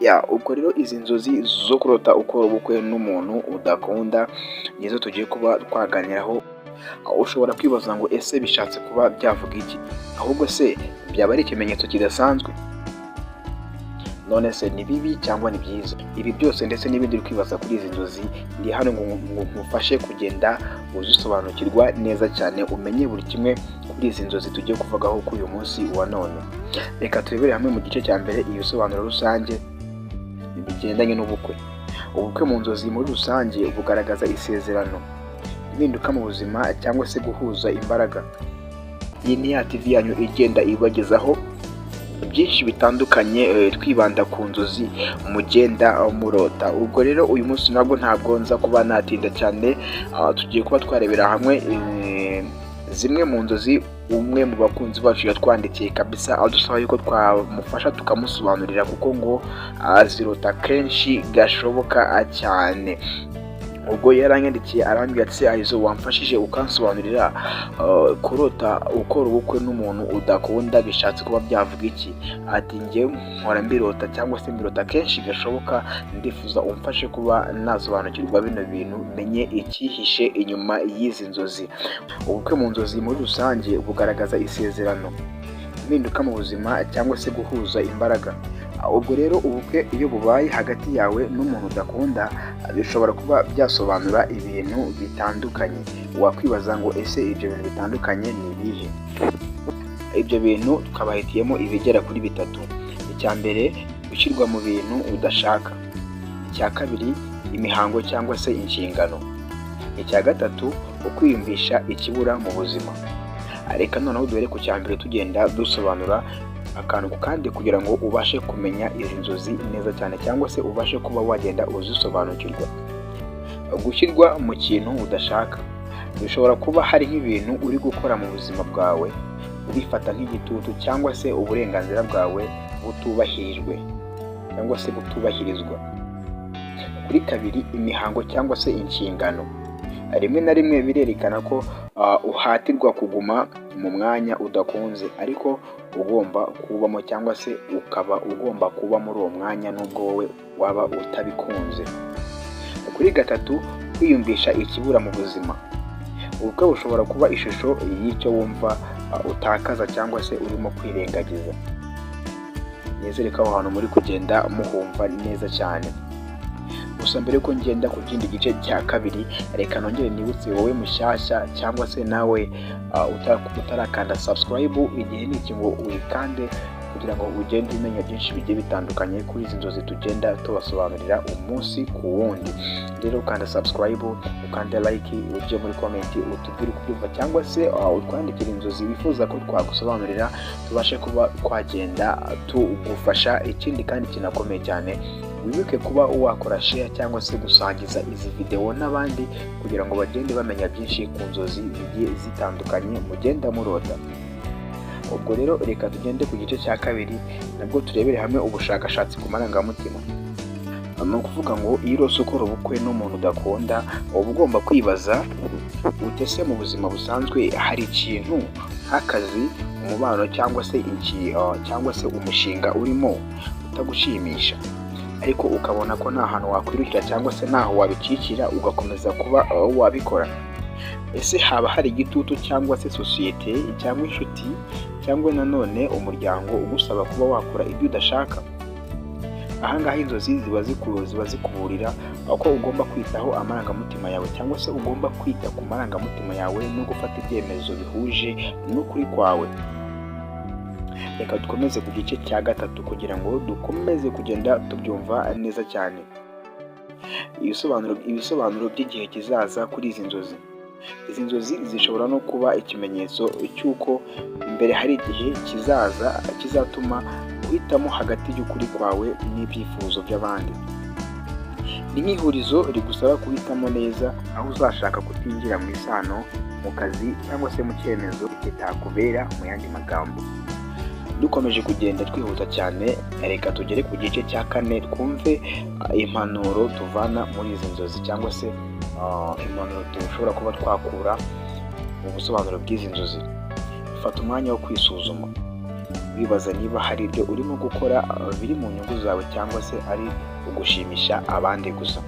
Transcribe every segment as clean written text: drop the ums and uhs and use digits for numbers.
Ya, ubwo rero izi nzozi zo kurota ukora ubukwe n'umuntu udakunda nizo tugiye kuba twaganiraho. Ushobora kwibaza ngo: "Ese bishatse kuba byavuga iki? Ahubwo se byaba ari ikimenyetso kidasanzwe? None se ni bibi cyangwa ni byiza?" Ibi byose ndetse n'ibindi uri kwibaza kuri izi nzozi, ndi hano ngo nkufashe kugenda uzisobanukirwa neza cyane, umenye buri kimwe kuri izi nzozi tugiye kuvugaho kuri uyu munsi wa none. Reka turebere hamwe mu gice cya mbere ibisobanuro rusange bigendanye n'ubukwe. Ubukwe mu nzozi muri rusange bugaragaza isezerano, impinduka mu buzima cyangwa se guhuza imbaraga. Iyi ni ya TV yanyu igenda ibagezaho byinshi bitandukanye, twibanda ku nzozi mugenda murota. Ubwo rero uyu munsi ntabwo nza kuba natinda cyane, tugiye kuba twarebera hamwe zimwe mu nzozi umwe mu bakunzi bacu yatwandikiye kabisa, adusaba yuko twamufasha tukamusobanurira, kuko ngo azirota kenshi gashoboka cyane. Ubwo yaranyandikiye arambwira ati: "Ayizo, wamfashije ukansobanurira kurota ukora ubukwe n'umuntu udakunda bishatse kuba byavuga iki?" Ati: "Njye mpora mbirota cyangwa se mbirota kenshi gashoboka, ndifuza umfashe kuba nasobanukirwa bino bintu, menye icyihishe inyuma y'izi nzozi." Ubukwe mu nzozi muri rusange bugaragaza isezerano, impinduka mu buzima cyangwa se guhuza imbaraga. Ubwo rero ubukwe iyo bubaye hagati yawe n'umuntu udakunda bishobora kuba byasobanura ibintu bitandukanye. Wakwibaza ngo: "Ese ibyo bintu bitandukanye ni ibihe?" Ibyo bintu twabahitiyemo ibigera kuri bitatu. Icya mbere, gushyirwa mu bintu udashaka. Icya kabiri, imihango cyangwa se inshingano. Icya gatatu, ukwiyumvisha ikibura mu buzima. Reka noneho duhere ku cya mbere, tugenda dusobanura akantu ku kandi kugira ngo ubashe kumenya izi nzozi neza cyane cyangwa se ubashe kuba wagenda uzisobanukirwa. Gushyirwa mu kintu udashaka bishobora kuba hari nk'ibintu uri gukora mu buzima bwawe ubifata nk'igitutu, cyangwa se uburenganzira bwawe butubahirijwe cyangwa se butubahirizwa. Kuri kabiri, imihango cyangwa se inshingano. Rimwe na rimwe birerekana ko uhatirwa kuguma mu mwanya udakunze ariko ugomba kubamo, cyangwa se ukaba ugomba kuba muri uwo mwanya nubwo wowe waba utabikunze. Kuri gatatu, kwiyumvisha ikibura mu buzima. Ubukwe bushobora kuba ishusho y'icyo wumva utakaza cyangwa se urimo kwirengagiza. Nizere ko aho hantu muri kugenda muhumva neza cyane. Gusa mbere yuko ngenda ku kindi gice cya kabiri, reka nongere nibutse wowe mushyashya cyangwa se nawe utarakanda subscribe, igihe ni iki ngo uyikande kugira ngo ugende umenya byinshi bigiye bitandukanye kuri izi nzozi tugenda tubasobanurira umunsi ku wundi. Rero ukanda subscribe, ukande like, ujye muri comment utubwire uko ubyumva cyangwa se utwandikire inzozi wifuza ko twagusobanurira, tubashe kuba twagenda tugufasha. Ikindi kandi kinakomeye cyane, wibuke kuba wakora share cyangwa se gusangiza izi videwo n'abandi kugira ngo bagende bamenya byinshi ku nzozi zigiye zitandukanye mugenda murota. Ubwo rero reka tugende ku gice cya kabiri, nabwo turebere hamwe ubushakashatsi ku marangamutima. Ni ukuvuga ngo iyo urose ukora ubukwe n'umuntu udakunda, uba ugomba kwibaza uti: "Ese mu buzima busanzwe hari ikintu nk'akazi, umubano cyangwa se umushinga urimo utagushimisha, ariko ukabona ko nta hantu wakwirukira cyangwa se ntaho wabicikira, ugakomeza kuba wabikora? Ese haba hari igitutu cyangwa se sosiyete cyangwa inshuti cyangwa nanone umuryango ugusaba kuba wakora ibyo udashaka?" Ahangaha inzozi ziba zikuburira ko ugomba kwitaho amarangamutima yawe, cyangwa se ugomba kwita ku marangamutima yawe no gufata ibyemezo bihuje n'ukuri kwawe. Reka dukomeze ku gice cya gatatu kugira ngo dukomeze kugenda tubyumva neza cyane. Ibisobanuro by'igihe kizaza kuri izi nzozi. Izi nzozi zishobora no kuba ikimenyetso cy'uko imbere hari igihe kizaza kizatuma uhitamo hagati y'ukuri kwawe n'ibyifuzo by'abandi. Ni nk'ihurizo rigusaba guhitamo neza, aho uzashaka kutinjira mu isano, mu kazi cyangwa se mu cyemezo kitakubera, mu yandi magambo. Dukomeje kugenda twihuta cyane, reka tugere ku gice cya kane, twumve impanuro tuvana muri izi nzozi cyangwa se impanuro dushobora kuba twakura mu busobanuro bw'izi nzozi. Fata umwanya wo kwisuzuma. Wibaza niba hari ibyo urimo gukora biri mu nyungu zawe cyangwa se ari ugushimisha abandi gusa.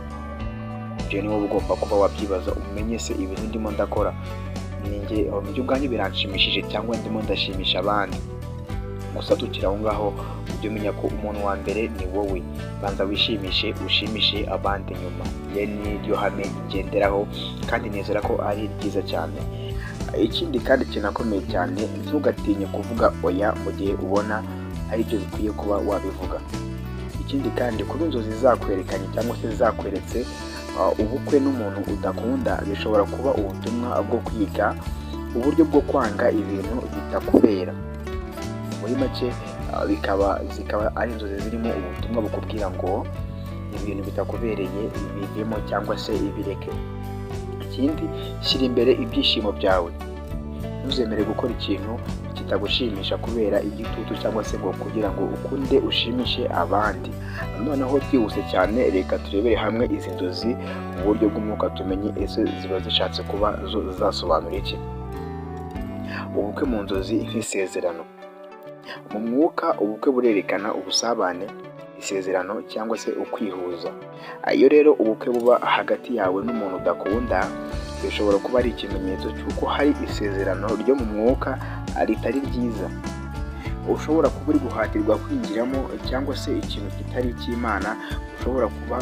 Ibyo ni wowe ugomba kuba wabyibaza, umenye se ibintu ndimo ndakora ni njye ubwanjye biranshimishije cyangwa ndimo ndashimisha abandi. Gusa tukiri aho ngaho, ujye umenya ko umuntu wa mbere ni wowe. Banza wishimishe, ushimishe abandi nyuma. Iyo ni ryo hame ngenderaho kandi nizera ko ari ryiza cyane. Ikindi kandi kinakomeye cyane, ntugatinye kuvuga oya mu gihe ubona aribyo bikwiye kuba wabivuga. Ikindi kandi, kuba inzozi zakwerekanye cyangwa se zakweretse ubukwe n'umuntu udakunda bishobora kuba ubutumwa bwo kwiga uburyo bwo kwanga ibintu bitakubera. Muri make zikaba ari inzozi zirimo ubutumwa bukubwira ngo ibintu bitakubereye bivemo cyangwa se ibireke. Ikindi, shyira imbere ibyishimo byawe. Ntuzemere gukora ikintu kitagushimisha kubera igitutu cyangwa se ngo kugira ngo ukunde ushimishe abandi. Noneho twihuse cyane, reka turebere hamwe izi nzozi mu buryo bw'umwuka, tumenye ese ziba zishatse kuba zo zasobanura iki. Ubukwe mu nzozi nk'isezerano. Mu mwuka, ubukwe burerekana ubusabane, isezerano cyangwa se ukwihuza. Iyo rero ubukwe buba hagati yawe n'umuntu udakunda, bishobora kuba ari ikimenyetso cy'uko hari isezerano ryo mu mwuka ritari ryiza ushobora kuba uri guhatirwa kwinjiramo, cyangwa se ikintu kitari icy'Imana ushobora kuba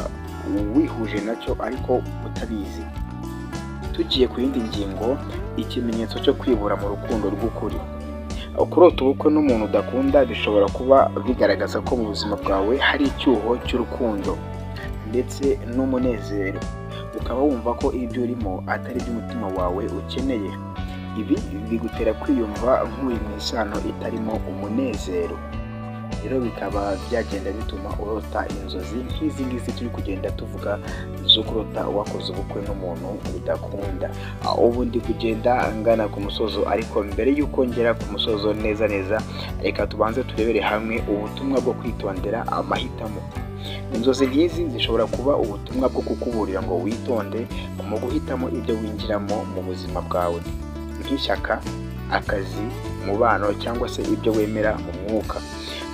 wihuje nacyo ariko utabizi. Tugiye ku yindi ngingo, ikimenyetso cyo kwibura mu rukundo rw'ukuri. Kurota ubukwe n'umuntu udakunda bishobora kuba bigaragaza ko mu buzima bwawe hari icyuho cy'urukundo ndetse n'umunezero, ukaba wumva ko ibyo urimo atari ibyo umutima wawe ukeneye. Ibi bigutera kwiyumva nk'uri mu isano itarimo umunezero. Rero bikaba byagenda bituma urota inzozi nk'izi ngizi turi kugenda tuvuga zo kurota wakoze ubukwe n'umuntu udakunda. Ubu ndi kugenda ngana ku musozo, ariko mbere y'uko ngera ku musozo neza neza, reka tubanze turebere hamwe ubutumwa bwo kwitondera amahitamo. Inzozi nk'izi zishobora kuba ubutumwa bwo kukuburira ngo witonde mu guhitamo ibyo winjiramo mu buzima bwawe, nk'ishyaka, akazi, umubano cyangwa se ibyo wemera mu mwuka.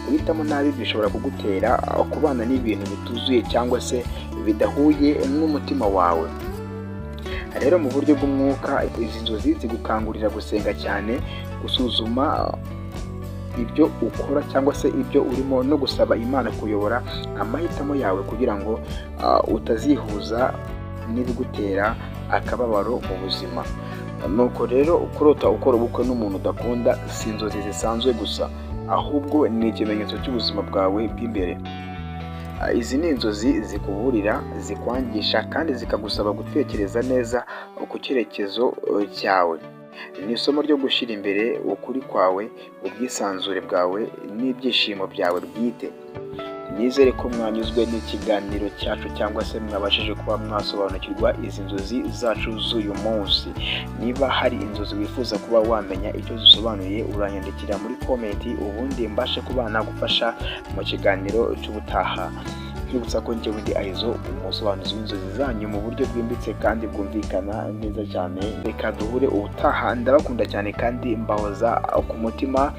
Guhitamo nabi bishobora kugutera kubana n'ibintu bituzuye cyangwa se bidahuye n'umutima wawe. Rero mu buryo bw'umwuka, izi nzozi zigukangurira gusenga cyane, gusuzuma ibyo ukora cyangwa se ibyo urimo, no gusaba Imana kuyobora amahitamo yawe kugira ngo utazihuza n'ibigutera akababaro mu buzima. Nuko rero kurota ukora ubukwe n'umuntu udakunda si inzozi zisanzwe gusa, ahubwo ni ikimenyetso cy'ubuzima bwawe bw'imbere. Izi ni inzozi zikuburira, zikwangisha kandi zikagusaba gutekereza neza ku cyerekezo cyawe. Ni isomo ryo gushyira imbere ukuri kwawe, ubwisanzure bwawe n'ibyishimo byawe bwite. Nizere ko mwanyuzwe n'ikiganiro cyacu cyangwa se mwabashije kuba mwasobanukirwa izi nzozi zacu z'uyu munsi. Niba hari inzozi wifuza kuba wamenya icyo zisobanuye, uranyandikira muri comment, ubundi mbashe kuba nagufasha mu kiganiro cy'ubutaha. Nkwibutsa ko njyewe ndi Aizo, umusobanuzi w'inzozi zanyu mu buryo bwimbitse kandi bwumvikana neza cyane. Reka duhure ubutaha, ndabakunda cyane kandi mbahoza ku mutima.